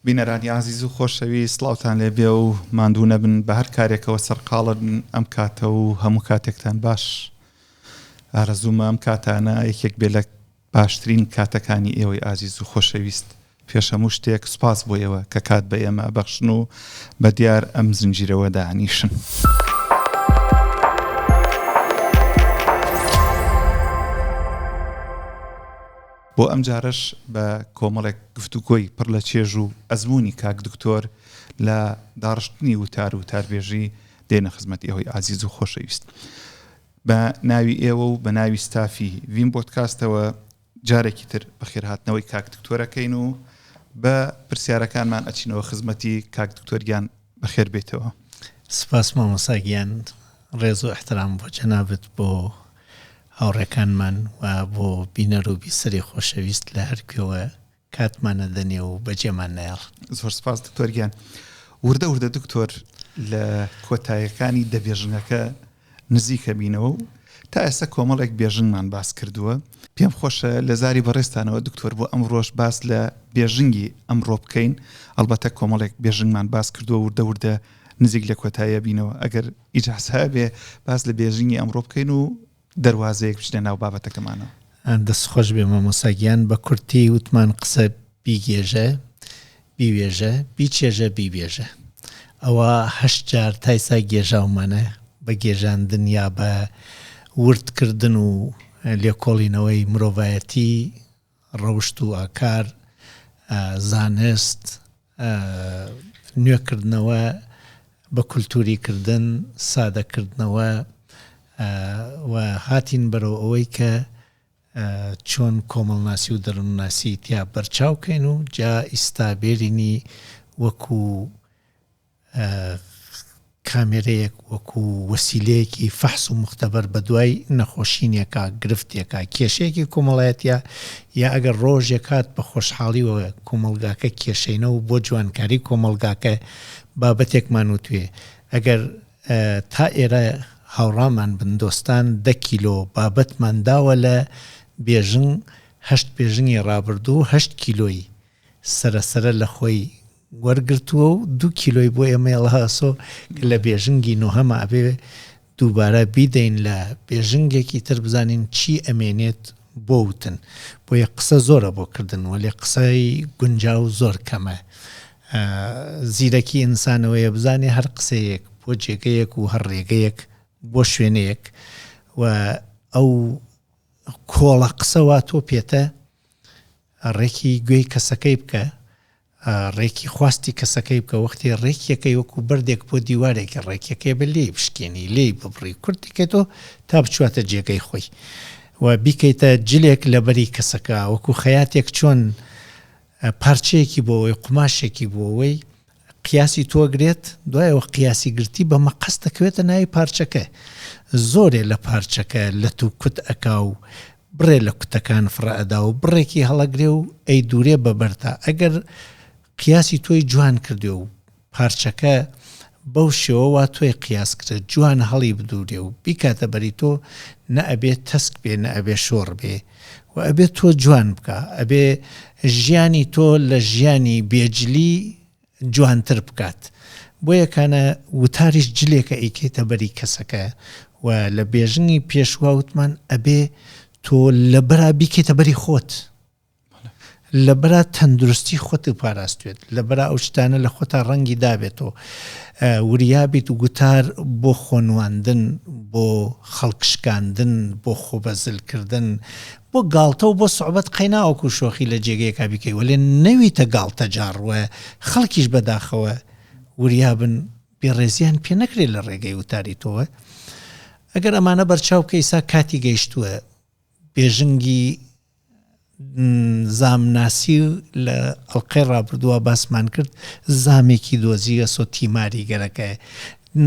بینەرانی ئازیز و خۆشەویست سڵاوتان لێ بێ و ماندوو نەبن بە هەر کارێکەوە سەرقاڵن ئەم کاتە و هەموو کاتێکتان باش ئارەزوومە ئەم کاتانە یەکێک بێ لە باشترین کاتەکانی ئێوەی ئازیز و خۆشەویست پێش هەموو شتێک سوپاس بۆ ئێوە کە کات بە ئێمە ئەبەخشن و بە دیار ئەم زنجیرەوە دانیشن. بۆ ئەمجارەش بە کۆمەڵێک گفتوگۆی پڕ لە چێژ و ئەزموونی کاک دکتۆر لە داڕشتنی وتار و وتاربێژی دێنە خزمەت ئێوەی ئازیز و خۆشەویست. بە ناوی ئێوە و بە ناوی ستافی ڤین بۆدکاستەوە جارێکی تر بەخێرهاتنەوەی کاک دکتۆرەکەین و بە پرسیارەکانمان ئەچینەوە خزمەتی کاک دکتۆر گیان بەخێر بێیتەوە. سپاس مامۆستا گیان ڕێز و ئیحترام بۆ جەنابت بۆ هاوڕێکانمان و بۆ بینەر و بیسەری خۆشەویست لە هەر کوێوە کاتمان ئەدەنێ و بەجێمان نایەڵن. زۆر سپاس دکتۆر گیان. وردە وردە دکتۆر لە کۆتایەکانی دە بێژنگەکە نزیکە بینەوە و تا ئێستا کۆمەڵێک بێژنگمان باس کردووە. پێم خۆشە لە زاری بەڕێزتانەوە دکتۆر بۆ ئەمڕۆش باس لە بێژنگی ئەمڕۆ بکەین. ئەڵبەتە کۆمەڵێک بێژنگمان باس کردووە وردە وردە نزیک لە کۆتاییە بینەوە. ئەگەر ئیجازە هەبێ باس لە بێژنگی ئەمڕۆ بکەین و دەروازەیەک بچینە ناو بابەتەکەمانەوە. دەست خۆش بێ مامۆستا گیان بە کورتی وتمان قسە بیگێژە بیوێژە بیچێژە بیبێژە ئەوە هەشت جار تایسا گێژاومانە بە گێژاندن یا بە ورد کردن و لێکۆڵینەوەی مرۆڤایەتی ڕەوشت و ئاکار، زانست، نوێکردنەوە، بە کولتووری کردن، سادەکردنەوە و هاتین بەرەو ئەوەی کە چۆن کۆمەڵناسی و دەروونناسی تیا بەرچاو کەین و جا ئیستا بێرینی وەکوو کامێرەیەک وەکو وەسیلەیەکی فەحس و موختەبەر بەدوای نەخۆشینێکا، گرفتێکا، کێشەیەکی کۆمەڵایەتیا، یا ئەگەر ڕۆژێک هات بە خۆشحاڵیوە کۆمەڵگاکە کێشەینە و بۆ جوانکاری کۆمەڵگاکە بابەتێکمان وتوێ. ئەگەر تا ئێرە هاوڕامان بن دۆستان دە کیلۆ بابەتمان داوە لە بێژنگ، هەشت بێژنگی ڕابردوو هەشت کیلۆی سەرە سەرە لە خۆی وەرگرتووە و دوو کیلۆی بۆ ئێمە ئەڵاسۆ کە لە بێژنگی نۆهەما ئەبێ دووبارە بیدەین لە بێژنگێکی تر بزانین چی ئەمێنێت بۆ وتن بۆیە قسە زۆرە بۆ کردن وەلێ قسەی گونجاو زۆر کەمە زیرەکی ئینسانەوەیە بزانێ هەر قسەیەک بۆ جێگەیەک و هەر ڕێگەیەک بۆ شوێنەیەک و ئەو کۆڵە قسە وا تۆ پێتە ڕێکی گوێی کەسەکەی بکە ڕێکی خواستی کەسەکەی بکە وەختی ڕێکیەکەی وەکو بەردێک بۆ دیوارێکی ڕێکیەکەی بە لێی بشکێنی لێی ببڕی کورتی کەیتەوە تا بچواتە جێگەی خۆی و بیکەیتە جلێک لەبەری کەسەکە وەکو خەیاتێک چۆن پارچەیەکی بۆ ئەوەی قوماشێکی بۆ ئەوەی قیاسی تۆ گرێت دوایەوە قیاسی گرتی بە مەقەست دەکەوێتە ناوی پارچەکە زۆرێ لە پارچەکە لەت و کوت ئەکا و بڕێ لە کوتەکان فڕە ئەدا و بڕێکی هەڵەگرێ و ئەی دوورێ بە بەرتا ئەگەر قیاسی تۆی جوان کردێ و پارچەکە بەو شێوە وا تۆی قیاس کرد جوان هەڵی بدوورێ و بیکاتە بەری تۆ نە ئەبێ تەسک بێ نە ئەبێ شۆڕ بێ و ئەبێ تۆ جوان بکا ئەبێ ژیانی تۆ لە ژیانی بێجلی جوانتر بکات بۆیە کانە وتاریش جلێکە ئەیکەیتە بەری کەسەکە و لە بێژنگی پێشوا وتمان ئەبێ تۆ لەبەرا بیکەیتە بەری خۆت لەبەرا تەندروستی خۆت پاراستوێت لەبەرا ئەو شتانە لە خۆتا ڕەنگی دابێتەوە وریا بیت گوتار بۆ خۆنواندن بۆ خەڵک شکاندن بۆ خۆبەزلکردن بۆ گاڵتە و بۆ سوعبەت قەینا وەکو شۆخی لە جێگەیەکا بیکەی وەلێ نەویتە گاڵتەجاڕ و خەڵکیش بەداخەوە وریا بن بێڕێزیان پێ نەکرێت لە ڕێگەی وتاری تۆوە ئەگەر ئەمانە بەرچاو بکەی ئیسا کاتی گەیشتووە بێژنگی زامناسی لە ئەڵقەی ڕابردووە باسمان کرد زامێکی دۆزیەسۆ تیماری گەرەکە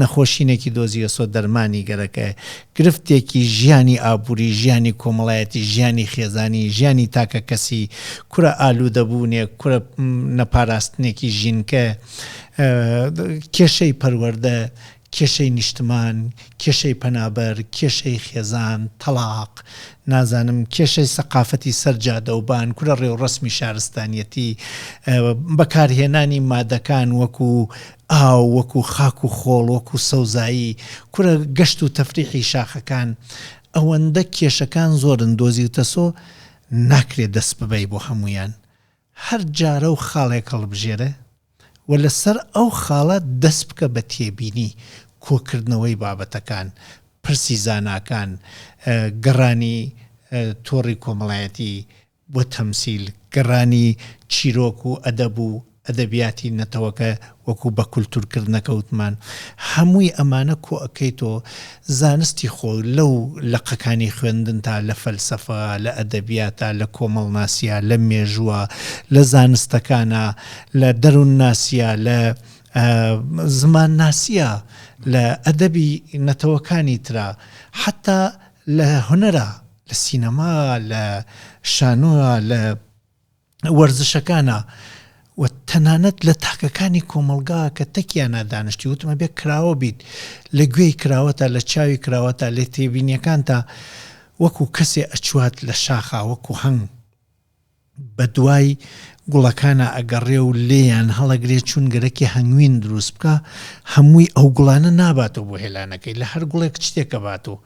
نەخۆشینێکی دۆزیەسۆ دەرمانی گەرەکە گرفتێکی ژیانی ئابووری ژیانی کۆمەڵایەتی ژیانی خێزانی ژیانی تاکە کەسی کورە ئالوودەبوونێک کورە نەپاراستنێکی ژینکە کێشەی پەروەردە. کێشەی نیشتمان، کێشەی پەنابەر، کێشەی خێزان، تەڵاق، نازانم کێشەی سەقافەتی سەر جادەوبان، کورە ڕێوڕەسمی شارستانیەتی، بەکارهێنانی مادەکان وەکو ئاو، وەکو خاک و خۆڵ، وەکو سەوزایی، کورە گەشت و تەفریحی شاخەکان، ئەوەندە کێشەکان زۆرن دۆزیوتەسۆ ناکرێ دەست ببەی بۆ هەموویان. هەر جارە و خاڵێک هەڵبژێرە و لەسەر ئەو خاڵە دەست بکە بە تێبینی، کۆکردنەوەی بابەتەکان، پرسی زاناکان، گەڕانی تۆڕی کۆمەڵایەتی بۆ تەمسیل، گەڕانی چیرۆک و ئەدەب و ئەدەبیاتی نەتەوەکە وەکو بە کولتوورکردنەکە وتمان، هەمووی ئەمانە کۆئەکەیتۆ، زانستی خۆ لەو لقەکانی خوێندنتا لە فەلسەفە، لە ئەدەبیاتا، لە کۆمەڵناسیا، لە مێژووا، لە زانستەکانا، لە دەروونناسیا، لە زمانناسیا، لە ئەدەبی نەتەوەکانی ترا، حەتتا لە هونەرا، لە سینەما، لە شانۆا، لە. وەرزشەکانە و تەنانەت لە تاکەکانی کۆمەڵگا کە تەکیانا دانیشتی وتم ئەبێ کراوە بیت لە گوێی کراوەتا لە چاوی کراوەتا لە تێبینیەکانتا وەکو کەسێ ئەچوات لە شاخا وەکو هەنگ بە دوای گوڵەکانا ئەگەڕێ و لێیان هەڵەگرێ چون گەرەکی هەنگوین دروست بکا هەمووی ئەو گوڵانە ناباتەوە بۆ هێلانەکەی لە هەر گوڵێک شتێک ئەباتەوە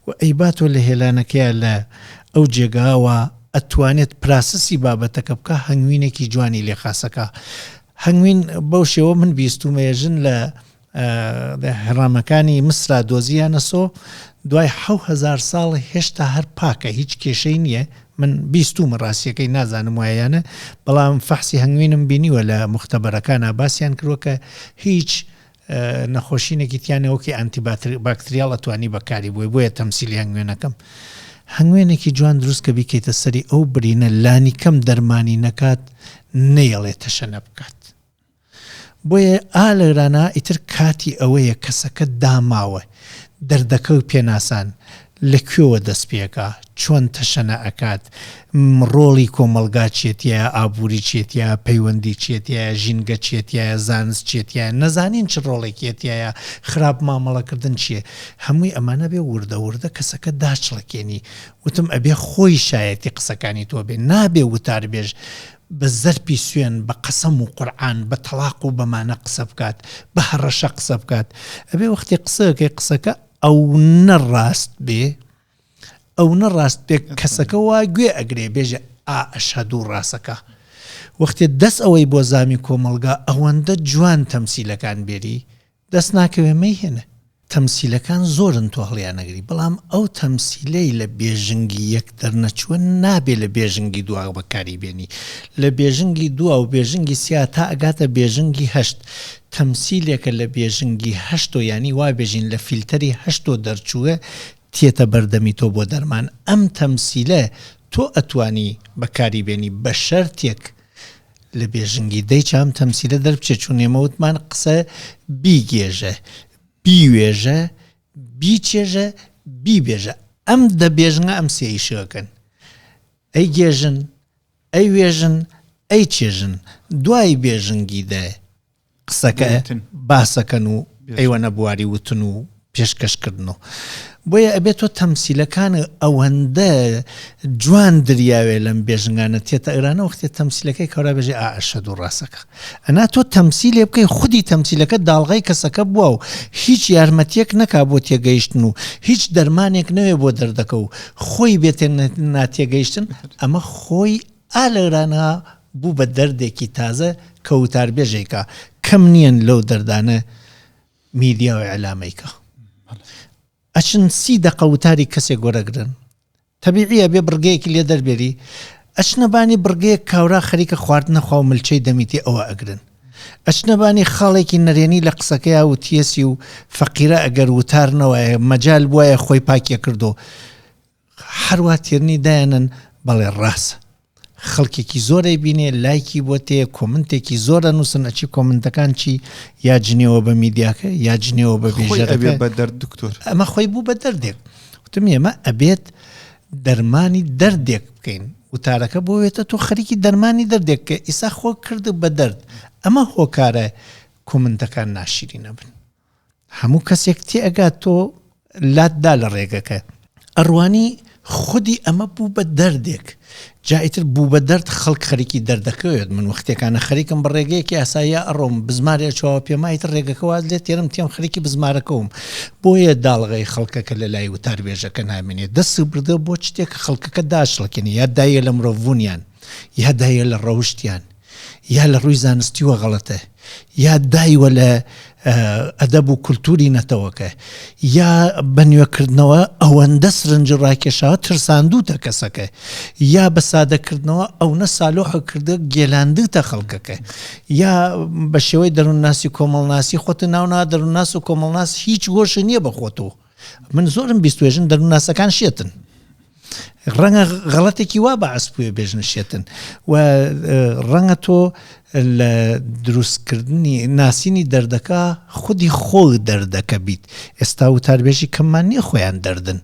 و ئەیباتەوە لە هێلانەکەیا لە ئەو جێگاوە ئەتوانێت پراسسی بابەتەکە بکا هەنگوینێکی جوانی لێ خاسەکا هەنگوین بەو شێوە من بیستومە ژن لە هەڕامەکانی مسرا دۆزیانە سۆ دوای 1000 ساڵ هێشتا هەر پاکە هیچ کێشەی نییە من بیستومە ڕاستیەکەی نازانم وایانە بەڵام فەحسی هەنگوینم بینیوە لە مختبەرەکانە باسییان کردووە کە هیچ نەخۆشینێکی تیا نیە وەکی ئانتی باکتریاڵ ئەتوانی بەکاری بۆی بۆیە تەمسیلی هەنگوێنەکەم هەنگوێنێکی جوان دروست کە بیکەیتە سەری ئەو برینە لانی کەم دەرمانی نەکات نەیەڵێ تەشەنە بکات بۆیە ئا لێرانە ئیتر کاتی ئەوەیە کەسەکە داماوە دەردەکە و پێناسان لە کوێوە دەست پێکا؟ چۆن تەشەنە ئەکات؟ ڕۆڵی کۆمەڵگا چیە تیایا؟ ئابووری چیە تیایا؟ پەیوەندی چیە تیایا؟ ژینگە چیە تیایا؟ زانست چیە تیایا؟ نەزانین چ ڕۆڵێکیە تیایا؟ خراپ مامەڵەکردن چیە؟ هەمووی ئەمانە بێ وردە وردە کەسەکە داچڵەکێنی. وتم ئەبێ خۆی شایەتی قسەکانی تۆ بێ. نابێ وتاربێژ بە زەرپی سوێن، بە قەسەم و قورعان، بە تەڵاق و بەمانە قسە بکات، بە هەڕەشە قسە بکات. ئەبێ وەختی قسە ئەکەی قسەکە ئەونە ڕاست بێ ئەونە ڕاست بێ کەسەکە وا گوێ ئەگرێ بێژێ ئا ئەشهەدوو ڕاسەکە وەختێ دەست ئەوەی بۆ زامی کۆمەڵگا ئەوەندە جوان تەمسیلەکان بێری دەست ناکەوێ مەیهێنە تەمسیلەکان زۆرن تۆ هەڵیانەگری بەڵام ئەو تەمسیلەی لە بێژنگی یەک دەرنەچووە نابێ لە بێژنگی دوا بەکاری بێنی لە بێژنگی دوا و بێژنگی سیا تا ئەگاتە بێژنگی هەشت تەمسیلێکە لە بێژنگی هەشتۆ یانی وا بێژین لە فیلتەری هەشتۆ دەرچووە تێتە بەردەمی تۆ بۆ دەرمان ئەم تەمسیلە تۆ ئەتوانی بەکاری بێنی بە شەرتێک لە بێژنگی دەی چا ئەم تەمسیلە دەربچێ چون ئێمە وتمان قسە بیگێژە بیوێژە بیچێژە بیبێژە ئەم دە بێژنگە ئەم سێ ئیشەکەن ئەی گێژن ئەی وێژن ئەی چێژن دوای بێژنگی دە قسەکە باسەکەن و ئەیوەنە بواری وتن و پێشکەشکردن و بۆیە ئەبێت تۆ تەمسیلەکان ئەوەندە جوان دریاوێ لەم بێژنگانە تێتە ئێرانە وەختێ تەمسیلەکەی کەورا بێژێ ئا ئەشهەدو ڕاسەکە ئەنا تۆ تەمسیلێ بکەی خودی تەمسیلەکە داڵغەی کەسەکە بووە و هیچ یارمەتیەک نەکا بۆ تێگەیشتن و هیچ دەرمانێک نەوێ بۆ دەردەکە و خۆی بێتێ ناتێگەیشتن ئەمە خۆی ئا لەرانە بوو بە دەردێکی تازە کە وتاربێژێکە کەم نییەن لەو دەردانە میدیا و ئیعلامەیکە ئەچن سی دەقە وتاری کەسێک وەرەگرن تەبیعیە بێ بڕگەیەکی لێ دەربێری ئەچنە بانی بڕگەیەک کاورا خەریکە خواردنە خوا و ملچەی دەمیتی ئەوە ئەگرن ئەچنە بانی خاڵێکی نەرێنی لە قسەکەیا وتیەسی و فەقیرە ئەگەر وتار نەوایە مەجال بوایە خۆی پاکیە کردۆ هەروا تێرنی دایەنن بەڵێ ڕاستە خەڵکێکی زۆر ئەیبینێ لایکی بۆ تێ کۆمنتێکی زۆر ئەنووسن ئەچی کۆمنتەکان چی یا جنێوە بە میدیاکە یا جنێوە بە بێژەرەکە بە دەرد دکتۆر ئەمە خۆی بوو بە دەردێک وتم ئێمە ئەبێت دەرمانی دەردێک بکەین وتارەکە بۆ وێتە تۆ خەریکی دەرمانی دەردێک کە ئیسا خۆ کرد بە دەرد ئەمە هۆکارە کۆمنتەکان ناشیرینە بن. هەموو کەسێک تێئەگات تۆ لات دا لە ڕێگەکە. ئەڕوانی خودی ئەمە بوو بە دەردێک. جا ئیتر بوو بە دەرد خەڵک خەریکی دەردەکەوێت. من وەختێکانە خەریکم بە ڕێگەیەکی ئاساییا ئەڕۆم، بزمارێ ئەچوەوە پێما ئیتر ڕێگەکە واز لێ تێنم تێم خەریکی بزمارەکەوم. بۆیە داڵغەی خەڵکەکە لە لای وتاربێژەکە نامێنێ. دەست بردە بۆ چتێک کە خەڵکەکە داچڵەکێنێ یا دایە لە مرۆڤبوونیان یا دایە لە ڕەوشتیان. یا لە ڕووی زانستیوە غەڵەتە یا دایوە لە ئەدەب و کولتوری نەتەوەکە یا بە نوێکردنەوە ئەوەندە سرنج ڕاکێشاوە ترساندوتە کەسەکە یا بە سادەکردنەوە ئەونە سالۆحە کردە گێلاندتە خەڵکەکە یا بە شێوەی دەروونناسی کۆمەڵناسی خۆت ناونا دەروونناس و کۆمەڵناس هیچ گۆشە نییە بە خۆتەوە من زۆرم بیستوێژن دەروونناسەکان شێتن ڕەنگە غەڵەتێکی وا بە عەسپوێ بێژن شێتن و ڕەنگە تۆ لە دروستکردنی ناسینی دەردەکە خودی خۆ دەردەکە بیت ئێستا وتاربێژی کەممان نییە خۆیان دەردن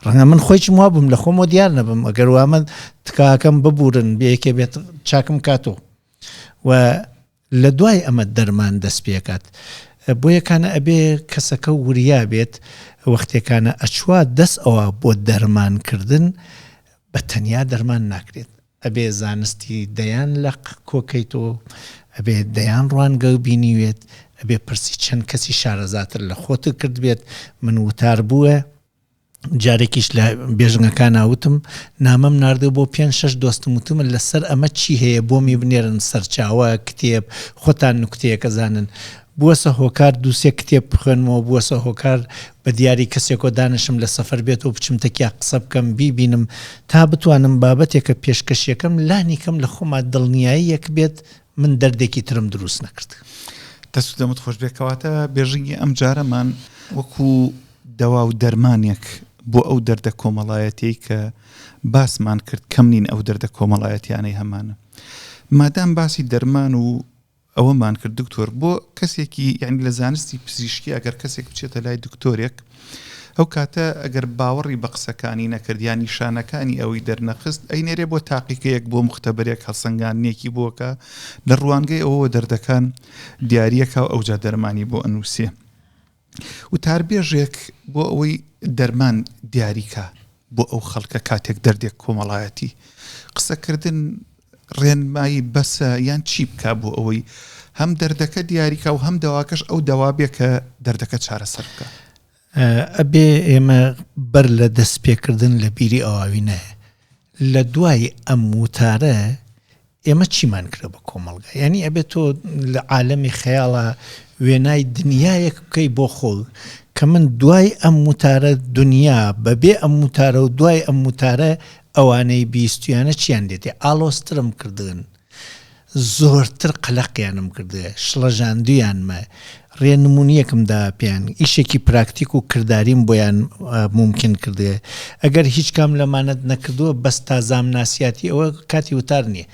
ڕەنگە من خۆیچم وا بووم لە خۆمەوە دیار نەبم ئەگەر وامە تکاکەم ببورن بێکێ بێت چاکم کاتۆ و لە دوای ئەمە دەرمان دەست پێکات بۆیەکانە ئەبێ کەسەکە وریا بێت وەختێکانە ئەچوا دەست ئەوە بۆ دەرمان کردن بە تەنیا دەرمان ناکرێت ئەبێ زانستی دەیان لەق کۆکەیتۆ ئەبێ دەیان ڕوانگە بینیوێت ئەبێ پرسی چەند کەسی شارەزاتر لە خۆت کردبێت من وتار بووە جارێکیش لە بێژنگەکانا وتم نامەم ناردووە بۆ پێنج شەش دۆستم وتومە لەسەر ئەمە چی هەیە بۆمی بنێرن سەرچاوە کتێب خۆتان نوکتەیەکە زانن بووەسە هۆکار دووسێ کتێب بخوێنمەوە بووەسە هۆکار بە دیاری کەسێکۆ دانیشم لە سەفەر بێتەوە بچم تەکیا قسە بکەم بیبینم تا بتوانم بابەتێکە پێشکەشیەکەم لانی کەم لە خۆما دڵنیاییەک بێت من دەردێکی ترم دروست نەکرد. دەست و دەمت خۆش بێ کەواتە بێژنگی ئەم جارەمان وەکو دەوا و دەرمانێک بۆ ئەو دەردە کۆمەڵایەتیەی کە باسمان کرد کەم نین ئەو دەردە کۆمەڵایەتیانەی هەمانە مادام باسی دەرمان و ئەوەمان کرد دکتۆر بۆ کەسێکی یعنی لە زانستی پزیشکی ئەگەر کەسێک بچێتە لای دکتۆرێک ئەو کاتە ئەگەر باوەڕی بە قسەکانی نەکرد یان نیشانەکانی ئەوەی دەرنەخست ئەینێرێ بۆ تاقیکەیەک بۆ مختبەرێک هەڵسەنگاندنێکی بۆکە لە ڕوانگەی ئەوەوە دەردەکان دیاریەکە و ئەوجا دەرمانی بۆ ئەنووسێ وتاربێژێک بۆ ئەوەی دەرمان دیاریکا بۆ ئەو خەڵکە کاتێک دەردێک کۆمەڵایەتی قسەکردن ڕێنمایی بەسە یان چی بکا بۆ ئەوەی هەم دەردەکە دیاریکا و هەم دەواکەش ئەو دەوا بێ کە دەردەکە چارەسەر بکا؟ ئەبێ ئێمە بەر لە دەستپێکردن لە بیری ئەواوی نایە لە دوای ئەم وتارە ئێمە چیمان کرد بە کۆمەڵگا؟ یانی ئەبێت تۆ لە عالەمی خەیاڵا وێنای دنیایەک بکەی بۆ خۆ کە من دوای ئەم وتارە دنیا بەبێ ئەم وتارە و دوای ئەم وتارە ئەوانەی بیستویانە چیان لێ دێ؟ ئاڵۆزترم کردن، زۆرتر قەلەقیانم کردووە، شڵەژاندویانمە، ڕێنمونیەکم دا پێیان، ئیشێکی پراکتیک و کرداریم بۆیان مومکین کردووە. ئەگەر هیچ کام لەمانەت نەکردووە، بەس تا زام ناسیاتی ئەوە کاتی وتار نییە.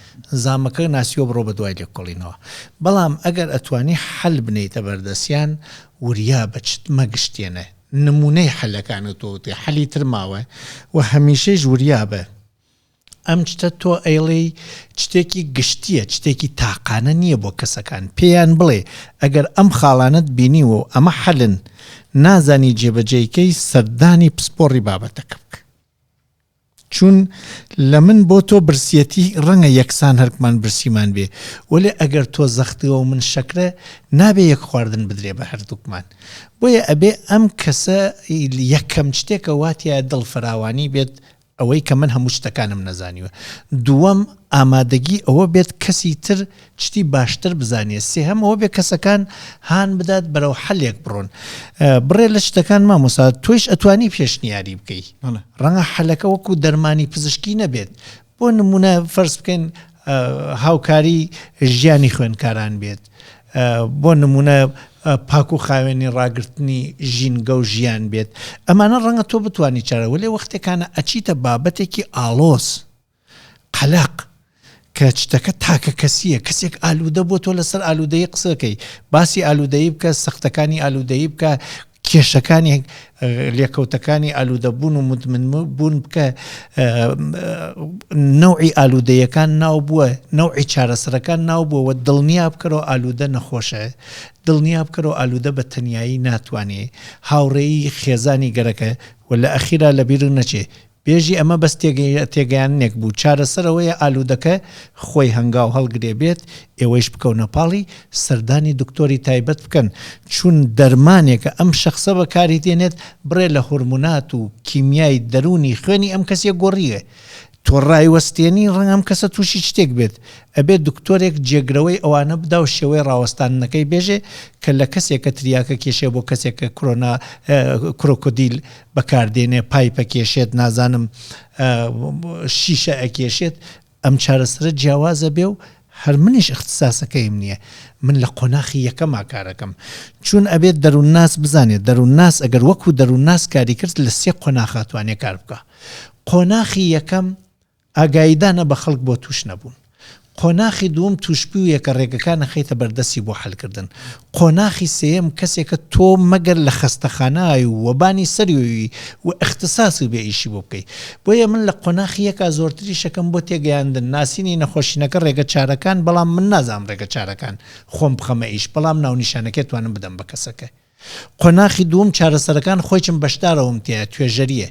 زامەکە ناسیوە بڕۆ بە دوای لێکۆڵینەوە. بەڵام ئەگەر ئەتوانی حەل بنێیتە بەردەستیان، وریا بە چت مەگشتێنە. نمونەی حەلەکانت تۆ وتی، حەلی تر ماوە و هەمیشەیش وریا بە. ئەم چتە تۆ ئەیڵێی چتێکی گشتیە چتێکی تاقانە نیە بۆ کەسەکان پێیان بڵێ ئەگەر ئەم خاڵانەت بینیوە و ئەمە حەلن نازانی جێبەجێی کەی سەردانی پسپۆڕی بابەتەکە بکە چون لە من بۆ تۆ برسیەتی ڕەنگە یەکسان هەرکمان برسیمان بێ وەلێ ئەگەر تۆ زەختەوە و من شەکرە نابێ یەک خواردن بدرێ بە هەردووکمان بۆیە ئەبێ ئەم کەسە یەکەم شتێکە واتیایە دڵ فراوانی بێت ئەوەی کە من هەموو شتەکانم نەزانیوە. دووەم، ئامادەگی ئەوە بێت کەسی تر شتی باشتر بزانێ. سێهەم، ئەوە بێت کەسەکان هان بدات بەرەو حەلێک بڕۆن. بڕێ لە شتەکان مامۆستا تۆیش ئەتوانی پێشنیاری بکەی. ڕەنگە حەلەکە وەکو دەرمانی پزیشکی نەبێت. بۆ نموونە فەرز بکەین هاوکاری ژیانی خوێندکاران بێت. بۆ نموونە پاک و خاوێنی ڕاگرتنی ژینگە و ژیان بێت ئەمانە ڕەنگە تۆ بتانی چارە وەلێ وەختێکانە ئەچیتە بابەتێکی ئاڵۆز قەلەق کە شتەکە تاکە کەسیە کەسێک ئالوودە بۆ تۆ لەسەر ئالوودەی قسەکەی باسی ئالوودەی بکە سەختەکانی ئالوودەی بکە. کێشەکانی لێکەوتەکانی ئالوودەبوون و مدمن بوون بکە نەوعی ئالوودەیەکان ناو بووە نەوعی چارەسەرەکان ناو بووە و دڵنیا بکەرەوە ئالوودە نەخۆشە دڵنیا بکەرەوە ئالوودە بە تەنیایی ناتوانێ هاوڕێی خێزانی گەرەکە و لە ئەخیرا لەبیرت نەچێ بێژی ئەمە بەس تێگەیاندنێک بوو، چارەسەر ئەوەیە ئالوودەکە خۆی هەنگاو هەڵگرێ بێت، ئێوەیش بکەونە پاڵی، سەردانی دکتۆری تایبەت بکەن، چون دەرمانێکە ئەم شەخسە بەکاری دێنێت بڕێ لە هۆرمونات و کیمیای دەروونی خوێنی ئەم کەسیە گۆڕیوێ، تۆ ڕایوەستێنی ڕەنگە ئەم کەسە تووشی شتێک بێت، ئەبێ دکتۆرێک جێگرەوەی ئەوانە بدا و شێوەی ڕاوەستاندنەکەی بێژێ کە لە کەسێک کە تریاکە کێشێ بۆ کەسێک کە کرۆنا کرۆکۆدیل بەکاردێنێ پایپ ئەکێشێت نازانم شیشە ئەکێشێت ئەم چارەسەرە جیاوازە بێ و هەر منیش اختصاسەکەیم نییە من لە قۆناخی یەکەما کارەکەم چون ئەبێت دەروونناس بزانێت دەروونناس ئەگەر وەکو دەروونناس کاری کرد لە سێ قۆناخا توانێ کار بکا قۆناخی یەکەم ئاگاییدانە بە خەڵک بۆ تووش نەبوون. قۆناخی دووەم تووشبوویەکە ڕێگەکان ئەخەیتە بەردەستی بۆ حەلکردن. قۆناخی سێیەم کەسێکە تۆ مەگەر لە خەستەخانای و وەبانی سەریی و ئیختساسی بێ ئیشی بۆ بکەی. بۆیە من لە قۆناخی یەکا زۆرتریشەکەم بۆ تێگەیاندن، ناسینی نەخۆشینەکە ڕێگە چارەکان بەڵام من نازانم ڕێگە چارەکان خۆم بخەمە ئیش بەڵام ناونیشانەکەی توانم بدەم بە کەسەکە. قۆناخی دووەم چارەسەرەکان خۆیچم بەشدارەوەم تیایە توێژەرییە.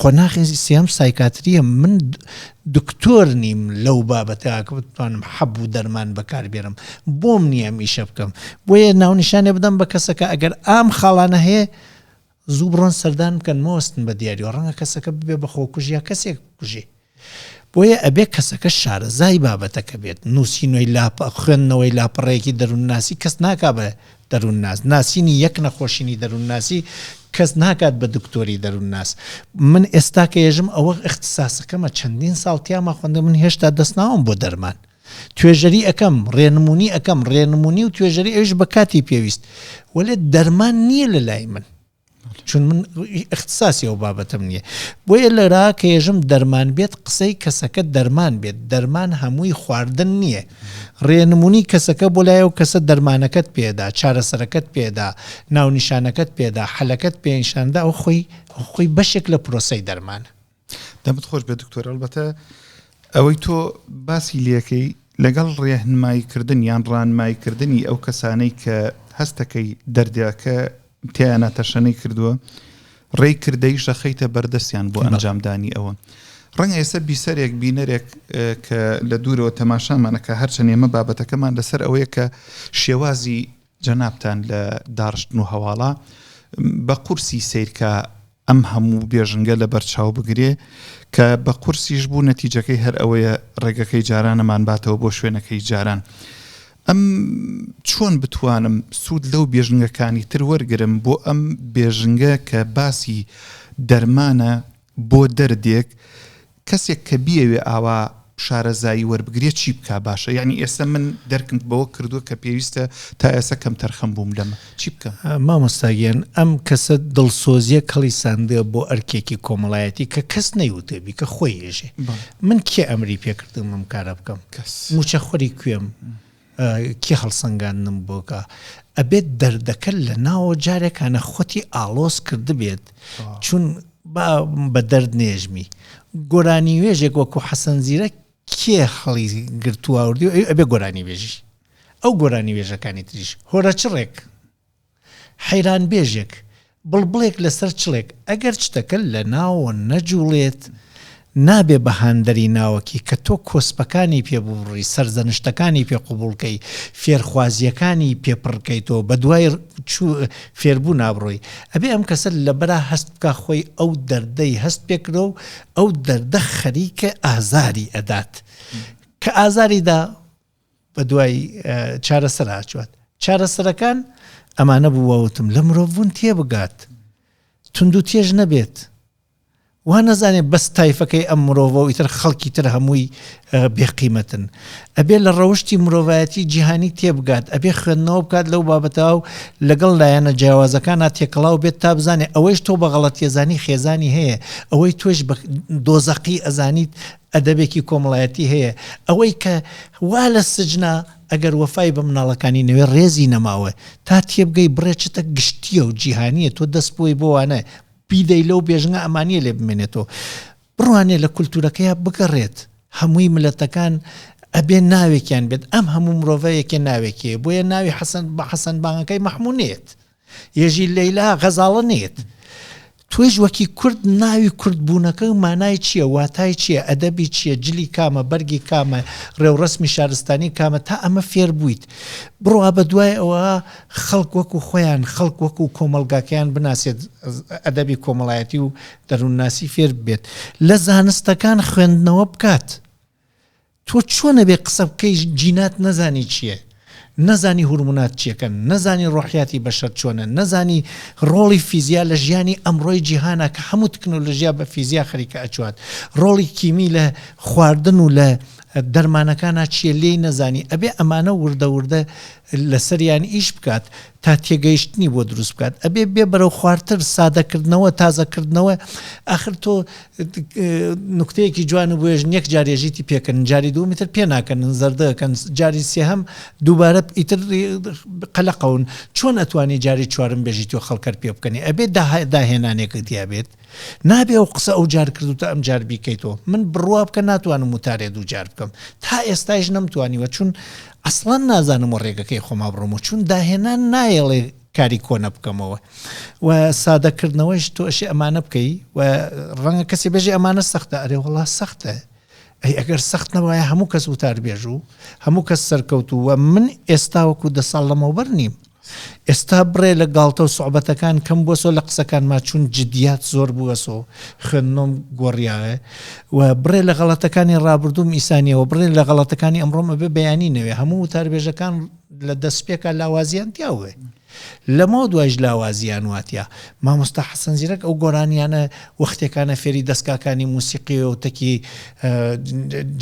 قۆناخی سێیەم سایکاترییە، من دکتۆر نیم لەو بابەتە کە بتوانم حەب و دەرمان بەکار بێنم، بۆم نییە ئەم ئیشە بکەم، بۆیە ناونیشانێ بدەم بە کەسەکە ئەگەر ئام خاڵانە هەیە زوو بڕۆن سەردان بکەن مەوەستن بە دیاریەوە، ڕەنگە کەسەکە ببێ بە خۆکوژ یا کەسێک بکوژێ. بۆیە ئەبێ کەسەکە شارەزای بابەتەکە بێت، نووسینۆی لاپە، خوێندنەوەی لاپەڕەیەکی دەروونناسی کەس ناکا بە دەروونناس، ناسینی یەک نەخۆشینی دەروونناسی کەس ناکات بە دکتۆری دەروونناس. من ئێستا کە یەژم ئەوە ئیختساسەکەمە چەندین ساڵ تیاما خوێندووە من هێشتا دەست ناوم بۆ دەرمان. توێژەری ئەکەم، ڕێنمونی ئەکەم، ڕێنمونی و توێژەری ئەویش بە کاتی پێویست. وەلێ دەرمان نییە لە لای من. چون من اختصاسی ئەو بابەتم نییە بۆیە لەرا کە یەژم دەرمان بێت قسەی کەسەکە دەرمان بێت دەرمان هەمووی خواردن نییە ڕێنمونی کەسەکە بۆ لای ئەو کەسە دەرمانەکەت پێدا چارەسەرەکەت پێدا ناونیشانەکەت پێدا حەلەکەت پێنیشاندا ئەو خۆی خۆی بەشێک لە پرۆسەی دەرمانە. دەمت خۆش بێت دکتۆر ئەڵبەتە ئەوەی تۆ باسی لەکەی لەگەڵ ڕێهنماییکردن یان ڕانماییکردنی ئەو کەسانەی کە هەستەکەی دەردەکە تیایانا تەشەنەی کردووە، ڕێی کردەییش ئەخەیتە بەردەستیان بۆ ئەنجامدانی ئەوە. ڕەنگە ئێستا بیسەرێک، بینەرێک کە لە دوورەوە تەماشامان ئەکا، هەرچەند ئێمە بابەتەکەمان لەسەر ئەوەیە کە شێوازی جەنابتان لە داڕشتن و هەواڵە بە قورسی سەیرکا ئەم هەموو بێژنگە لەبەر چاو بگرێ کە بە قورسیش بوو نەتیجەکەی هەر ئەوەیە ڕێگەکەی جارانەمان باتەوە بۆ شوێنەکەی جاران. ئەم چۆن بتوانم سوود لەو بێژنگەکانی تر وەرگرم بۆ ئەم بێژنگە کە باسی دەرمانە بۆ دەردێک کەسێک کە بیەوێ ئاوا شارەزایی وەربگرێ چی بکا باشە یانی ئێستا من دەرکم بەوە کردووە کە پێویستە تا ئێستا کەمتەرخەم بووم لەمە چی بکەم؟ مامۆستا گیان ئەم کەسە دڵسۆزیە کەڵی ساندوە بۆ ئەرکێکی کۆمەڵایەتی کە کەس نەیوتوە بیکە خۆی ئێژێ من کێ ئەمری پێکردم ئەم کارە بکەم موچەخۆری کوێم کێ هەڵسەنگاندنم بۆ کا؟ ئەبێت دەردەکە لە ناوەوە جارێکانە خۆتی ئاڵۆز کردبێت چون با بە دەرد نێژمی گۆرانی وێژێک وەکو حەسەن زیرەک کێ هەڵی گرتووە وردی ئەبێ گۆرانی بێژی ئەو گۆرانی وێژەکانی تریش هۆرەچڕێک حەیرانبێژێک، بڵبڵێک لەسەر چڵێک، ئەگەر چتەکە لە ناوەوە نەجوڵێت، نابێ بە هاندەری ناوەکی کە تۆ کۆسپەکانی پێ ببڕی، سەرزەنشتەکانی پێ قبوڵ کەی، فێرخوازییەکانی پێ پڕ کەیتەوە، بە دوای فێربوونا بڕۆی. ئەبێ ئەم کەسە لەبەرا هەست بکا خۆی ئەو دەردەی هەست پێ کردووە و ئەو دەردە خەریکە ئازاری ئەدات. کە ئازاری دا، بەدوای چارەسەرا چوات چارەسەرەکان ئەمانە بوو وتم لە مرۆڤبوون تێبگات تونند و تێژ نەبێت. وا نەزانێ بەس تایفەکەی ئەم مرۆڤە و ئیتر خەڵکی تر هەمووی بێ قیمەتن. ئەبێ لە ڕەوشتی مرۆڤایەتی جیهانی تێبگات، ئەبێ خوێندنەوە بکات لەو بابەتە و لەگەڵ لایەنە جیاوازەکانا تێکەڵاو بێت تا بزانێ ئەوەیش تۆ بە غەڵەتیەزانی خێزانی هەیە، ئەوەی تۆش بە دۆزەقی ئەزانیت ئەدەبێکی کۆمەڵایەتی هەیە، ئەوەی کە وا لە سجنا ئەگەر وەفای بە مناڵەکانی نەوێ ڕێزی نەماوە، تا تێبگەی بڕێ چتە گشتیە و جیهانیە تۆ دەست بوەی بۆ وانە بیدەی لەو بێژنگە ئەمانیە لێ بمێنێتەوە بڕوانێ لە کولتورەکەیا بگەڕێت هەمووی ملەتەکان ئەبێ ناوێکیان بێت ئەم هەموو مرۆڤە یەکێ ناوێکی هەیە بۆیە ناوی حەسەن بە حەسەن بانگەکەی مەحموو نێت یەژی لەیلا غەزاڵە نێت تۆیش وەکی کورد ناوی کورد بوونەکە مانای چییە واتای چییە ئەدەبی چییە جلی کامە بەرگی کامە ڕێوڕەسمی شارستانی کامە تا ئەمە فێر بوویت بڕوا بە دوای ئەوە خەڵک وەکو خۆیان، خەڵک وەکو کۆمەڵگاکەیان بناسێت، ئەدەبی کۆمەڵایەتی و دەروونناسی فێر ببێت، لە زانستەکان خوێندنەوە بکات. تۆ چۆن ئەبێ قسە بکەی جینات نەزانی چییە، نەزانی هورمونات چیەکەن، نەزانی ڕۆحیاتی بەشەر چۆنە، نەزانی ڕۆڵی فیزیا لە ژیانی ئەمڕۆی جیهانا کە هەموو تکنۆلۆژیا بە فیزیا خەریکە ئەچوات، ڕۆڵی کیمی لە خواردن و لە دەرمانەکانا چییە لێی نەزانی، ئەبێ ئەمانە وردە وردە لەسەریان ئیش بکات تا تێگەیشتنی بۆ دروست بکات ئەبێ بێ بەرەو خوارتر سادەکردنەوە تازەکردنەوە ئاخر تۆ نوکتەیەکی جوان و بێژن یەک جار ێژیتی پێکەن جاری دووەمی تر پێ ناکەنن زەردەکەن جاری سێهەم دووبارە ئیتر قەلەقەون چۆن ئەتوانی جاری چوارم بێژی تۆ خەڵکەر پێ بکەنی ئەبێ داهێنانێکت دیابێت نابێ ئەو قسە ئەو جار کردوتە ئەم جار بیکەیتەوە من بڕوا بکە ناتوانم وتارێ دوو جار بکەم تا ئێستایش نەمتوانیوە چون ئەسڵەن نازانم وە ڕێگەکەی خۆما بڕۆم و چون داهێنان نایەڵێ کاری کۆنە بکەمەوە و سادەکردنەوەش تۆ ئەشێ ئەمانە بکەی و ڕەنگە کەسی بێژێ ئەمانە سەختە ئەرێ وەڵا سەختە ئەی ئەگەر سەخت نەبوایە هەموو کەس وتاربێژ و هەموو کەس سەرکەوتوو و من ئێستا وەکو دە ساڵ لەمەوبەر نیم ئێستا بڕێ لە گاڵتە و سوعبەتەکان کەم بووەسۆ لە قسەکانما چون جدیات زۆر بووەسۆ خوێندنۆم گۆڕیاوێ و بڕێ لە غەڵەتەکانی ڕابردووم ئیسانیەوە بڕێ لە غەڵەتەکانی ئەمڕۆم ئەبێ بەیانی نەوێ هەموو وتاربێژەکان لە دەسپێکا لاوازیان تیاوێ لەمەوە دوایش لاوازیان واتیا. مامۆستا حەسەن زیرەک ئەو گۆرانیانە وەختێکانە فێری دەسگاکانی موسیقی و تەکی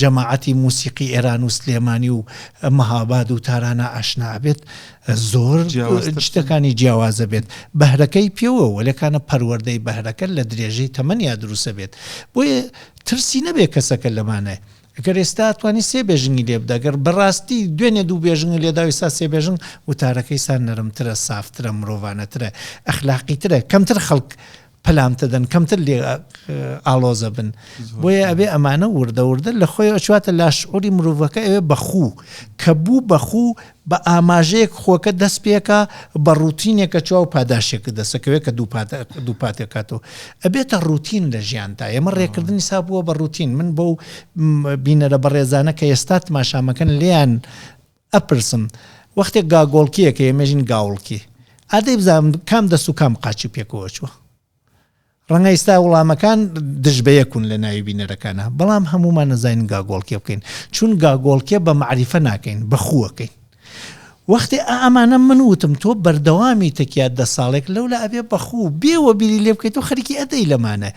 جەماعەتی موسیقی ئێران و سلێمانی و مەهاباد و تارانا ئاشنا ئەبێت زۆر شتەکانی جیاوازە بێت بەهرەکەی پێوە وەلێکانە پەروەردەی بەهرەکە لە درێژەی تەمەنیا دروسە بێت بۆیە ترسی نەبێ کەسەکە لەمانە گەر ئێستا توانی سێ بێژنگی لێ بدە گەر بەڕاستی دوێنێ دوو بێژنگ لێدا ئێستا سێ بێژنگ وتارەکەی سا نەرمترە سافترە مرۆڤانەترە ئەخلاقیترە کەمتر خەڵک پەلام دەدەن کەمتر لێ ئاڵۆزە بن بۆیە ئەبێ ئەمانە وردە وردە لە خۆی ئەچواتە لاشعوری مرۆڤەکە ئەوێ بەخوو کە بوو بەخوو بە ئاماژەیەک خۆکە دەست پێکا بە ڕوتینێکە چوە و پاداشێکت دەسەکەوێت کە دووپاتەکاتەوە ئەبێتە ڕوتین لە ژیانتا ئێمە ڕێکردنی سا بووە بە ڕوتین من بەو بینەرە بەڕێزانە کە ئێستا تماشامەکەن لێیان ئەپرسم وەختێک گاگۆڵکیەکە ئێمەژین گاوڵکی ئادەی بزانم کام دەست و کام قاچی پێکەوە چووە ڕەنگە ئیستا وڵامەکان دژ بە یەکون لە ناوی بینەرەکانا بەڵام هەموومان نەزانین گاگۆڵکێ بکەین چون گاگۆڵکێ بە مەعریفە ناکەین بە خووەکەین وەختێ ئا ئەمانە من وتم تۆ بەردەوامی تەکیا دە ساڵێک لەولا ئەبێ بە خوو بێ وەبیری لێ بکەیت و خەریکی ئەدەی لەمانە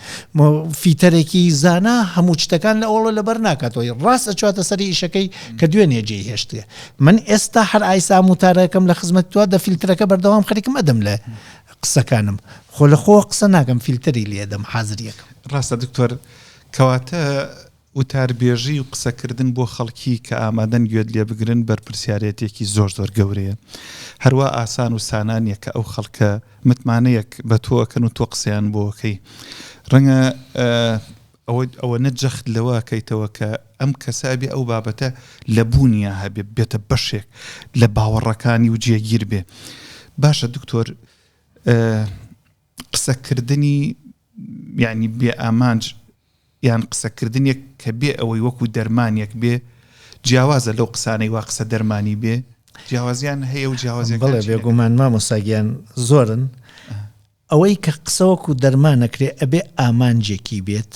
فیتەرێکی زانا هەموو شتەکان لە ئەوڵە لەبەر ناکاتەوە ڕاست ئەچواتە سەری ئیشەکەی کە دوێنێ جێی هێشتێ من ئێستا هەر ئایسا موتارەکەم لە خزمەت تۆ دە فیلترەکە بەردەوام خەریکم ئەدەم لە قسەکانم خۆ لە خۆوە قسە ناکەم فیلتەری لێدەم حازری ئەکەم. ڕاستە دکتۆر کەواتە وتاربێژی و قسەکردن بۆ خەڵکی کە ئامادەن گوێت لێ بگرن بەرپرسیارێتێکی زۆر زۆر گەورەیە هەروا ئاسان و سانا نیە کە ئەو خەڵکە متمانەیەک بە تۆ ئەکەن و تۆ قسەیان بۆ ئەکەی ڕەنگە ئەوە ئەوەنە جەخت لەوە ئەکەیتەوە کە ئەم کەسە ئەبێ ئەو بابەتە لە بوونیا هەبێ بێتە بەشێک لە باوەڕەکانی و جێگیر بێ باشە دکتۆر قسەکردنی یعنی بێ ئامانج یان قسەکردنێک کە بێ ئەوەی وەکو دەرمانێک بێ جیاوازە لەو قسانەی وا قسە دەرمانی بێ جیاوازیان هەیە و جیاوازیەکان بەڵێ بێگومان مامۆستا گیان زۆرن ئەوەی کە قسە وەکو دەرمان ئەکرێ ئەبێ ئامانجێکی بێت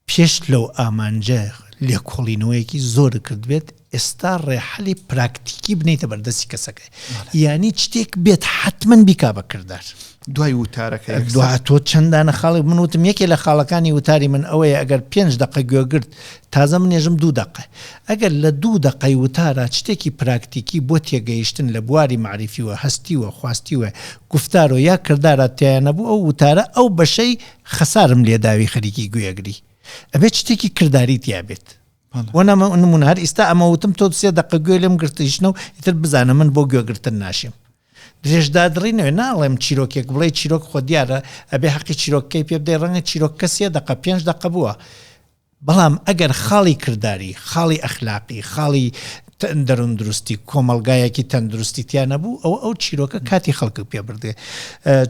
پێش لەو ئامانجە لێکۆڵینەوەیەکی زۆر کردبێت ئێستا ڕێحەلی پراکتیکی بنیتە بەردەستی کەسەکە یانی شتێک بێت حتمما بیکا بە کردار. دوای وتارەکە دوا تۆ چەندانە خاڵێک من وتم یەکێ لە خاڵەکانی وتاری من ئەوەیە ئەگەر پێنج دقە گوێگرت تازە من ێژم دوو دقە ئەگەر لە دوو دقەی وتارا شتێکی پراکتیکی بۆ تێگەیشتن لە بواری مەعریفیوە هەستیوە خواستیوە گوفتارۆ یا کردارا تیایا نەبوو ئەو وتارە ئەو بەشەی خەسارم لێداوی خەریکی گوێگری ئەبێت شتێکی کرداری تیا بێت. بۆ نمونە هەر ئیستا ئەمە وتم تۆ سێ دەقە گوێ لێم گرتیشنە و ئیتر بزانە من بۆ گوێگرتن ناشیم درێژدادڕی نەوێ ناڵێم چیرۆکێک بڵێ چیرۆک خۆ دیارە ئەبێ حەقی چیرۆکەکەی پێ بدەی ڕەنگە چیرۆکەکە سێ دەقە پێنج دەقە بووە بەڵام ئەگەر خاڵی کرداری خاڵی ئەخلاقی خاڵی دەروندروستی کۆمەڵگایەکی تەندروستی تیا نەبوو ئەوە ئەو چیرۆکە کاتی خەڵک پێ بردێ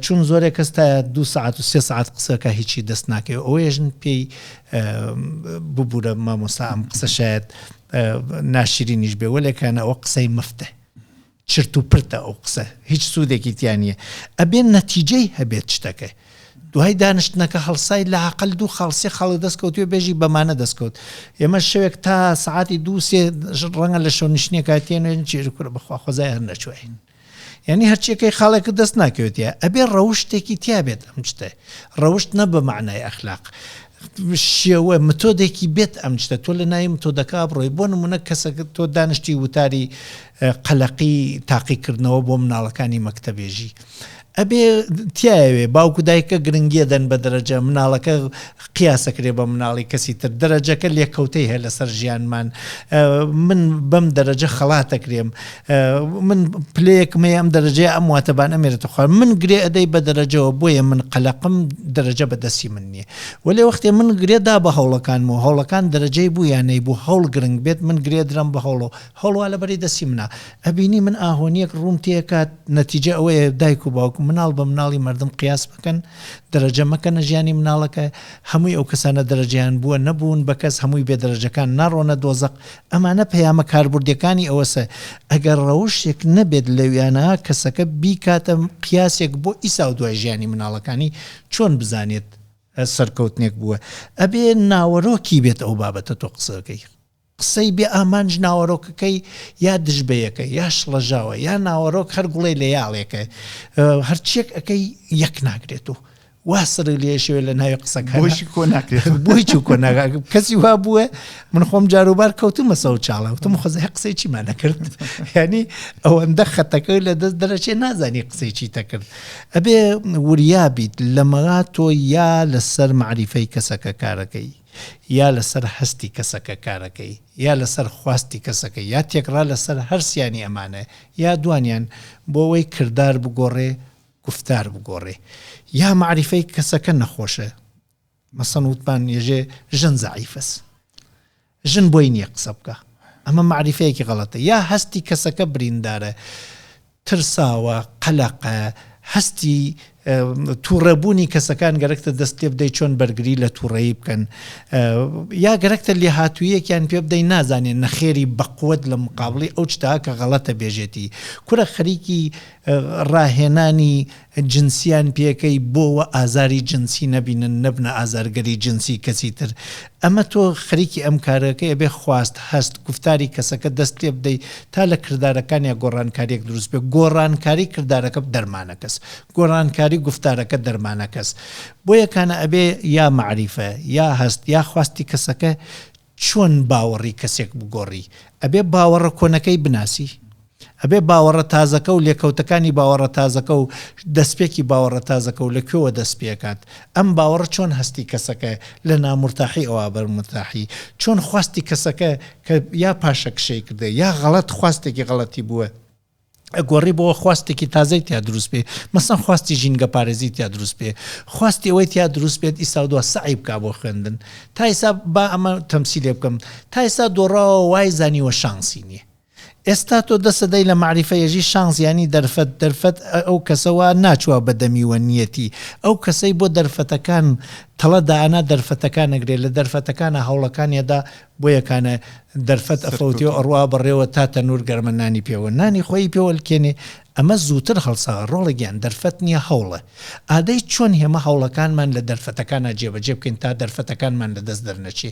چون زۆرێک کەس تا دو ساعت و سێ ساعت قسەکە هیچی دەست ناکەوێت ئەوەیەژن پێی ببورە مامۆستا ئەم قسە شاید ناشرینیش بێ وەلێکانە ئەوە قسەی مفتە چرت و پرتە ئەو قسە هیچ سوودێکی تیا نییە ئەبێ نەتیجەی هەبێت شتەکە دوای دانیشتنەکە هەڵسای لە عقل دوو خاڵ سێ خاڵ دەست کەوتوێ بێژی بەمانە دەستکەوت ئێمە شەوێک تا سعاتی دوو سێ ڕەنگە لە شەونیشتنێکا تێنوێن چێر کورە بەخوا خۆزای هەر نەچوین یانی هەرچیەکەی خاڵێکت دەست ناکەوێت تیا ئەبێ ڕەوشتێکی تیا بێت ئەم شتە ڕەوشت نە بە مەعنای ئەخلاق شێوە متۆدێکی بێت ئەم شتە تۆ لە ناوی متۆدەکە بڕۆی بۆ نمونە کەسەکە تۆ دانیشتی وتاری قەلەقی تاقیکردنەوە بۆ مناڵەکانی مەکتەبێژی ئەبێ تیاوێ باوک و دایکە گرنگیە دەن بە دەرەجە مناڵەکە قیاسەکرێ بە مناڵی کەسی تر دەرەجەکە لێکەوتەی هەیە لەسەر ژیانمان من بەم دەرەجە خەڵاتەکرێم من پلەیەکم هەیە ئەم دەرەجەیە ئەم واتەبان ئەمێرێتە خوار من گرێ ئەدەی بە دەرەجەوە بۆیە من قەلەقم دەرەجە بە دەستی من نییە وەلێ وەختێ من گرێ دا بە هەوڵەکانم و هەوڵەکان دەرەجەی بوو یان نەیبوو هەوڵ گرنگ بێت من گرێ درام بە هەوڵەوە هەوڵ وا لەبەری دەستی منە ئەبینی من ئاهۆنیەک ڕووم تێکات نەتیجە ئەوەیە دایک و باوک مناڵ بە مناڵی مەردم قیاس بکەن دەرەجە مەکەنە ژیانی مناڵەکە هەمووی ئەو کەسانە دەرەجەیان بووە نەبوون بە کەس هەمووی بێ دەرەجەکان ناڕۆنە دۆزەق ئەمانە پەیامە کاربردیەکانی ئەوەسە ئەگەر ڕەوشێک نەبێت لەویانا کەسەکە بیکاتە قیاسێک بۆ ئیسا و دوای ژیانی مناڵەکانی چۆن بزانێت سەرکەوتنێک بووە ئەبێ ناوەرۆکی بێت ئەو بابەتە تۆ قسەکەی قسەی بێ ئامانج ناوەرۆکەکەی یا دژ بەیەکە یا شڵەژاوە یا ناوەرۆک هەر گوڵێ لە یاڵێکە هەرچیەک ئەەکەی یەک ناگرێت و وا سڕی لێ شێوێ لە ناوی قسەکان بۆیشی کۆ ناکرێت بۆی چوو کۆ ناکات کەسی وا بووە من خۆم جاروبار کەوتومە سەو چاڵە وتم خۆزە قسەی چیمان نەکرد یعنی ئەوەندە خەتەکە لە دەست دەرەچێ نازانی قسەی چی دەکرد ئەبێ وریا بیت لەمەغا تۆ یا لەسەر مەعریفەی کەسەکە کارەکەی یا لەسەر هەستی کەسەکە کارەکەی یا لەسەر خواستی کەسەکە یا تێکڕا لەسەر هەرسیانی ئەمانە یا دوانیان بۆ ئەوەی کردار بگۆڕێ گوفتار بگۆڕێ یا مەعریفەی کەسەکە نەخۆشە مەسەن وتمان یەژێ ژن زەعیفەس ژن بۆی نییە قسە بکە ئەمە مەعریفەیەکی غەڵەتە یا هەستی کەسەکە بریندارە ترساوە قەلەقە هەستی تووڕەبوونی کەسەکان گەرەکتە دەست لێ بدەیت چۆن بەرگری لە تووڕەیی بکەن یا گەرەکتە لێهاتوویەکیان پێ بدەی نازانێن نەخێری بەقوت لە مقابلی ئەو شتە کە غەڵەتە بێژێتی کورە خەریکی ڕاهێنانی جنسیان پێکەی بۆ وە ئازاری جنسی نەبینن نەبنە ئازارگەری جنسی کەسی تر ئەمە تۆ خەریکی ئەم کارەکەی ئەبێ خواست هەست گوفتاری کەسەکە دەست لێ بدەی تا لە کردارەکانیا گۆڕانکاریەک دروست بێ گۆڕانکاری کردارەکە دەرمانەکەس گۆڕانکاری گوفتارەکە دەرمانەکەس بۆیە کانە ئەبێ یا مەعریفە یا هەست یا خواستی کەسەکە چۆن باوەڕی کەسێک بگۆڕی؟ ئەبێ باوەڕە کۆنەکەی بناسی. ئەبێ باوەڕە تازەکە و لێکەوتەکانی باوەڕە تازەکە و دەستپێکی باوەڕە تازەکە و لە کوێوە دەست پێکات. ئەم باوەڕە چۆن هەستی کەسەکە لە نامورتاحی ئەوا بەر مورتاحی؟ چۆن خواستی کەسەکە کە یا پاشەکشەی کردە یا غەڵەت خواستێکی غەڵەتی بووە، ئەگۆڕی بۆ خواستێکی تازەی تیا دروست بێ مەسەن خواستی ژینگە پارێزی تیا دروست بێ خواستی ئەوەی تیا دروست بێت ئیسا و دوا سەعی بکا بۆ خوێندن تا ئیسا با ئەمە تەمسیلێ بکەم تا ئیسا دۆڕاوە وای زانیوە شانسی نییە ئێستا تۆ دەسە دەی لە مەعریفە یەژی شانس یانی دەرفەت دەرفەت ئەو کەسە وا ناچوە بە دەمیوە نیەتی ئەو کەسەی بۆ دەرفەتەکان. تەڵە دائەنا دەرفەتەکان ئەگرێ لە دەرفەتەکانا هەوڵەکان یەدا بۆ یەکانە دەرفەت ئەفەوتێ و ئەڕوا بەڕێوە تا تەنوور گەرمە نانی پێوە نانی خۆیی پێوە لکێنێ ئەمە زووتر هەڵسا ڕۆڵە گیان دەرفەت نیە هەوڵە ئادەی چۆن هێمە هەوڵەکانمان لە دەرفەتەکانا جێبەجێ بکەین تا دەرفەتەکانمان لە دەست دەرنەچێ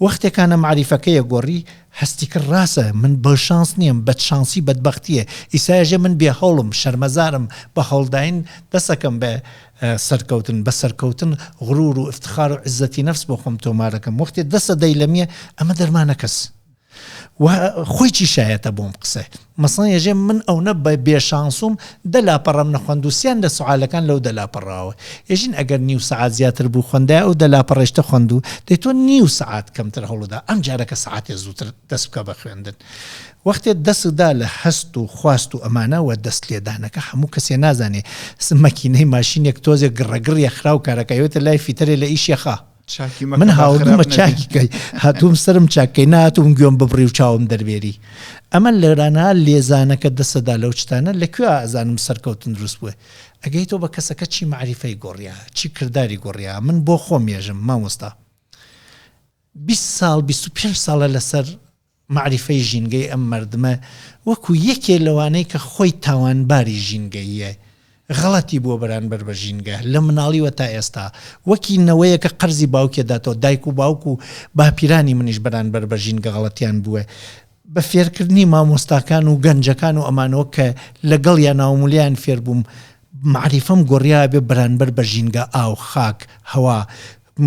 وەختێکانە مەعریفەکەیە گۆڕی هەستی کرد ڕاسە من بە شانس نیەم بەد شانسی بەدبەختیە ئیسا ئێژێ من بێ هەوڵم شەرمەزارم بە هەوڵداین دەسەکەم بە سەرکەوتن بە سەرکەوتن غرور و افتخار و عزەتی نەفس بۆ خۆم تۆمارەکەم وەختێ دەسە دەیلەمیە ئەمە دەرمانەکەس و خۆی چی شایەتە بۆم قسە مەسەڵەن یەژێ من ئەونە بە بێ شانسوم دە لاپەڕەم نەخوەند و سیان لە سوعالەکان لەو دە لاپەڕاوە یەژین ئەگەر نیو سەعات زیاتر بوو خوەندایە ئەو دە لاپەڕەیشتە خوەندوو دەی تۆ نیو سەعات کەمتر هەوڵدا ئەم جارەکە سەعاتێ زووتر دەست بکە بە خوێندن وەختێ دەست دا لە هەست و خواست و ئەمانە وە دەست لێدانەکە هەموو کەسێ نازانێ مەکینەی ماشینێک تۆزێ گڕەگڕیە خراو کارەکە یۆتە لای فیتەرێ لە ئیشێ خا چاکی مەکە من با هاوردومە خراپ نەبی. چاکی کەی هاتووم سەرم چاک کەی نەهاتووم گوێم ببڕی و چاوم دەربێری ئەمە لێرانە لێزانەکە دەسەدا لەو چتانە لە کوێ ئەزانم سەرکەوتن دروست بووە ئەگەی تۆ بە کەسەکە چی مەعریفەی گۆڕیا چی کرداری گۆڕیا من بۆ خۆم یەژم مامۆستا 20 ساڵ 25 ساڵە لەسەر مەعریفەی ژینگەی ئەم مەردمە وەکو یەکێ لەوانەی کە خۆی تاوانباری ژینگەییە غەڵەتی بووە بەرانبەر بە ژینگە لە مناڵیوە تا ئێستا وەکی نەوەیەکە قەرزی باوکێ داتەوە دایک و باوک و باپیرانی منیش بەرانبەر بە ژینگە غەڵەتیان بووە بە فێرکردنی مامۆستاکان و گەنجەکان و ئەمانەوە کە لەگەڵیان ناوم و لێیان فێربووم مەعریفەم گۆڕیابێ بەرانبەر بە ژینگە ئاو خاک هەوا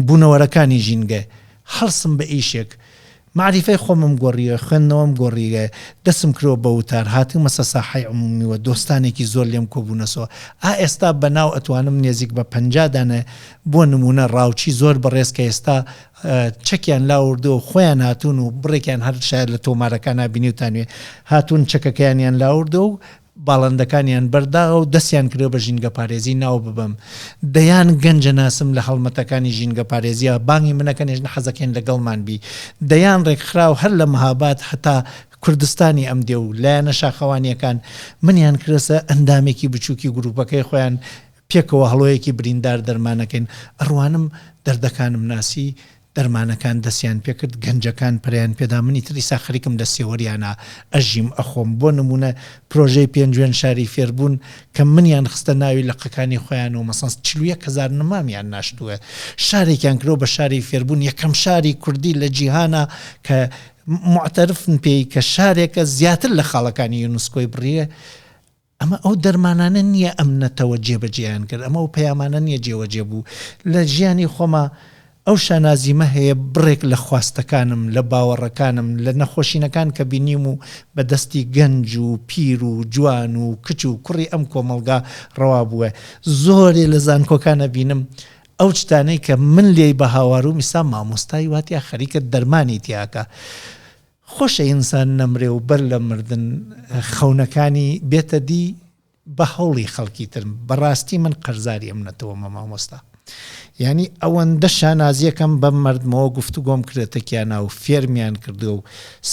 بوونەوەرەکانی ژینگە هەڵسم بە ئیشێک مەعریفەی خۆمم گۆڕیوە، خوێندنەوەم گۆڕیوە، دەسم کردوە بە وتار، هاتوومەسە ساحەی عمومیوە، دۆستانێکی زۆر لێم کۆبوونەسەوە، ئا ئێستا بە ناو ئەتوانم نێزیک بە 50 دانە بۆ نموونە ڕاوچی زۆر بەڕێز کە ئێستا چەکیان لاوردووە و خۆیان هاتوون و بڕێکیان هەر شایەد لە تۆمارەکانا بینیوتانوێ هاتوون چەکەکەیانیان لاوردووە و باڵندەکانیان بەرداوە و دەستیان کردوە بە ژینگەپارێزی ناو ببەم. دەیان گەنج ئەناسم لە هەڵمەتەکانی ژینگەپارێزیا بانگی من ئەکەن ئێژن حەزەکەین لەگەڵمان بی. دەیان ڕێکخراو هەر لە مهاباد هەتا کوردستانی ئەم دێ و لایەنە شاخەوانییەکان منیان کردەسە ئەندامێکی بچووکی گرووپەکەی خۆیان پێکەوە هەڵۆیەکی بریندار دەرمانەکەین. ئەڕوانم دەردەکانم ناسی دەرمانەکان دەستیان پێکرد گەنجەکان پەرەیان پێدا من ئیتر ئیستا خەریکم لە سێوەریانا ئەژیم ئەخۆم بۆ نمونە پرۆژەی پێنجوێن شاری فێربوون کە منیان خستە ناوی لقەکانی خۆیان و مەسەن 41 هەزار نمامیان ناشتووە شارێکیان کردوە بە شاری فێربوون یەکەم شاری کوردی لە جیهانا کە موعتەرفن پێی کە شارێکە زیاتر لە خاڵەکانی یونسکۆی بڕیە ئەمە ئەو دەرمانانە نییە ئەم نەتەوە جێبەجێیان کرد، ئەمە ئەو پەیامانە نییە جێوەجێ بوو. لە ژیانی خۆما ئەو شانازیمە هەیە بڕێک لە خواستەکانم، لە باوەڕەکانم، لە نەخۆشینەکان کە بینیم و بە دەستی گەنج و پیر و جوان و کچ و کوڕی ئەم کۆمەڵگا ڕەوا بووە. زۆرێ لە زانکۆکان ئەبینم ئەو چتانەی کە من لێی بە هاواروم ئیستا مامۆستای وا تیا خەریکە دەرمانی تیا ئەکا. خۆشە ئینسان نەمرێ و بەر لە مردن خەونەکانی بێتە دی بە هەوڵی خەڵکی تر بەڕاستی من قەرزاری ئەم نەتەوەمە مامۆستا یانی ئەوەندە شانازیەکەم بەم مردمەوە گفتوگۆم کردە کیانا و فێرمیان کردووە و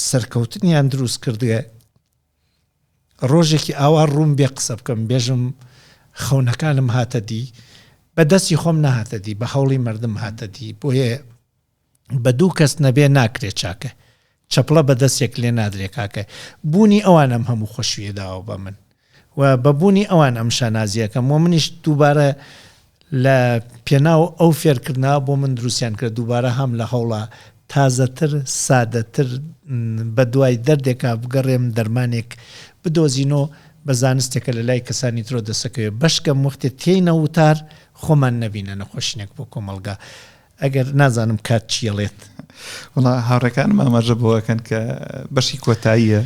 سەرکەوتنیان دروست کردووە ڕۆژێکی ئاوا ڕووم بێ قسە بکەم بێژم خەونەکانم هاتە دی بە دەستی خۆم نەهاتە دی بە هەوڵی مردم هاتە دی بۆیە بە دوو کەس نەبێ ناکرێ چاکە چەپڵە بە دەسێک لێ نادرێ کاکە بوونی ئەوان ئەم هەموو خۆشیە داوە بە من و بە بوونی ئەوان ئەم شانازیەکەم و منیش دووبارە لە پێناو ئەو فێرکردنەوە بۆ من دروستیان کرد دووبارە هەم لە هەوڵە تازەتر سادەتر بە دوای دەردێکا بگەڕێم دەرمانێک بدۆزینۆ بە زانستێکە لە لای کەسانی ترۆ دەسەکەوێ بەشکەم وەختێ تێینە وتار خۆمان نەبینە نەخۆشینێک بۆ کۆمەڵگا ئەگەر نازانم کات چیەڵێت. وەڵا هاوڕێکانم ئاماژە بۆ ئەکەن کە بەشی کۆتاییە.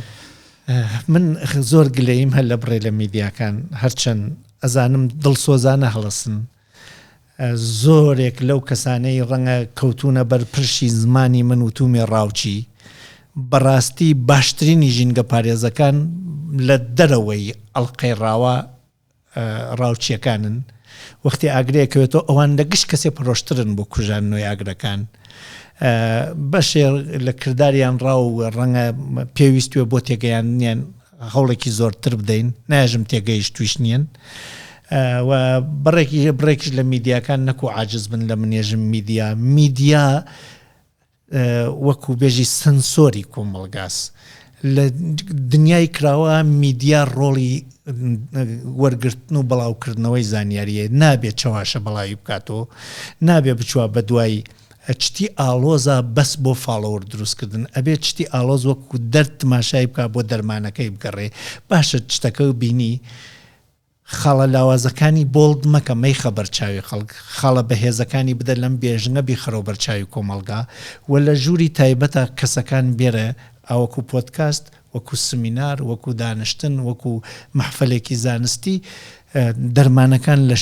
من زۆر گلەییم هەر لە بڕێ لە میدیاکان هەرچەند ئەزانم دڵسۆزانە هەڵەسن زۆرێک لەو کەسانەی ڕەنگە کەوتونە بەر پرشی زمانی من وتومێ ڕاوچی بەڕاستی باشترینی ژینگە پارێزەکان لە دەرەوەی ئەڵلقەی ڕاوە ڕاوچیەکانن وەختی ئاگرێ کەوێتەوە ئەوان لە گشت کەسێ پەرۆشترن بۆ کوژاندنەوەی ئاگرەکان بەشێ لە کرداریان ڕاو ڕەنگە پێویست وێ بۆ تێگەیاندنیان هەوڵێکی زۆرتر بدەین ناژم تێگەیشتویش نییەن. و بڕێکی بڕێکیش لە میدیاکان نەکو عاجز بن لە منێژم میدیا میدیا وەکو بێژی سنسۆری کۆمەڵگاس لە دنیای کراوە میدیا ڕۆڵی وەرگرتن و بڵاوکردنەوەی زانیاریە نابێت چەواشە بەڵاوی بکاتەوە نابێ بچوە بە دوای چتی ئاڵۆزە بەس بۆ فاڵۆوەر دروست کردن ئەبێ چتی ئاڵۆز وەکو دەرد تماشای بکا بۆ دەرمانەکەی بگەڕێ باشە چتەکە بینی خاڵە لاوازەکانی بۆڵد مەکە مەیخە بەرچاوی خەڵک خاڵە بەهێزەکانی بدە لەم بێژنگە بیخەرەوە بەرچاوی کۆمەڵگا و لە ژووری تایبەتە کەسەکان بێرە ئاوەکو پۆدکاست وەکو سمینار وەکو دانشتن وەکو مەحفەلێکی زانستی دەرمانەکان لە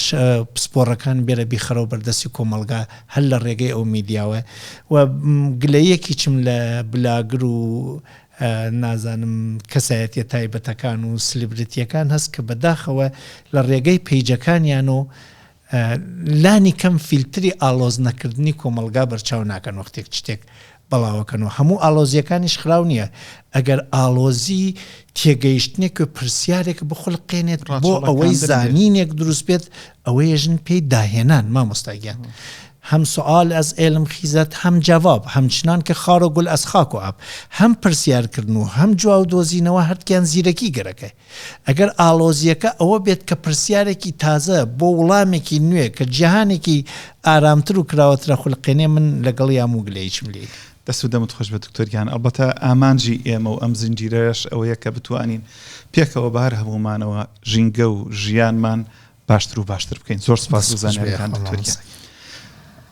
پسپۆڕەکان بێرە بیخەرەوە بەردەستی کۆمەڵگا هەر لە ڕێگەی ئەو میدیاوە و گلەیەکیچم لە بلاگر و نازانم کەسایەتیە تایبەتەکان و سلیبرتیەکان هەست کە بەداخەوە لە ڕێگەی پەیجەکانیان و لانی کەم فیلتری ئاڵۆز نەکردنی کۆمەڵگا بەرچاو ناکەن وەختێک شتێک بڵاوەکەن و هەموو ئاڵۆزیەکانیش خراو نییە ئەگەر ئاڵۆزی تێگەیشتنێک و پرسیارێک بخولقێنێت بۆ ئەوەی زانینێک دروست بێت ئەوەیە ژن پێی داهێنان مامۆستا گیان هم سوال از علم خیزد هم جواب همچنان که خار و گل از خاک و آب هەم پرسیارکردن و هەم جواو دۆزینەوە هەردکیان زیرەکی گەرەکە ئەگەر ئاڵۆزییەکە ئەوە بێت کە پرسیارێکی تازە بۆ وڵامێکی نوێ کە جیهانێکی ئارامتر و کراوەتر ئەخولقێنێ من لەگەڵیام و گلەییشم لێی. دەست و دەمت خۆش بێت دکتۆر گیان، ئەڵبەتە ئامانجی ئێمە و ئەم زنجیرەیەش ئەوەیە کە بتوانین پێکەوە بە هەر هەموومانەوە ژینگە و ژیانمان باشتر و باشتر بکەین. زۆر سوپاس بۆ زانیاریەکان دکتۆر گیان.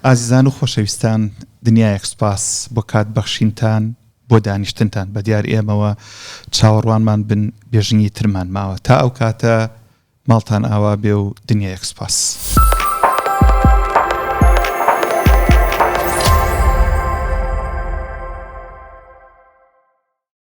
ئازیزان و خۆشەویستان دنیایەک سوپاس بۆ کات بەخشینتان بۆ دانیشتنتان بە دیار ئێمەوە چاوەڕوانمان بن بێژنگی ترمان ماوە تا ئەو کاتە ماڵتان ئاوا بێ و دنیایەک سوپاس.